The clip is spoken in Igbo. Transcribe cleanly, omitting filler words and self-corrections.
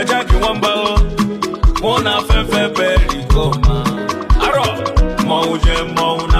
Ejaki nwamba o, mụ na fefe perikoma. Arọ, mmọnwụ jee mmọnwụ.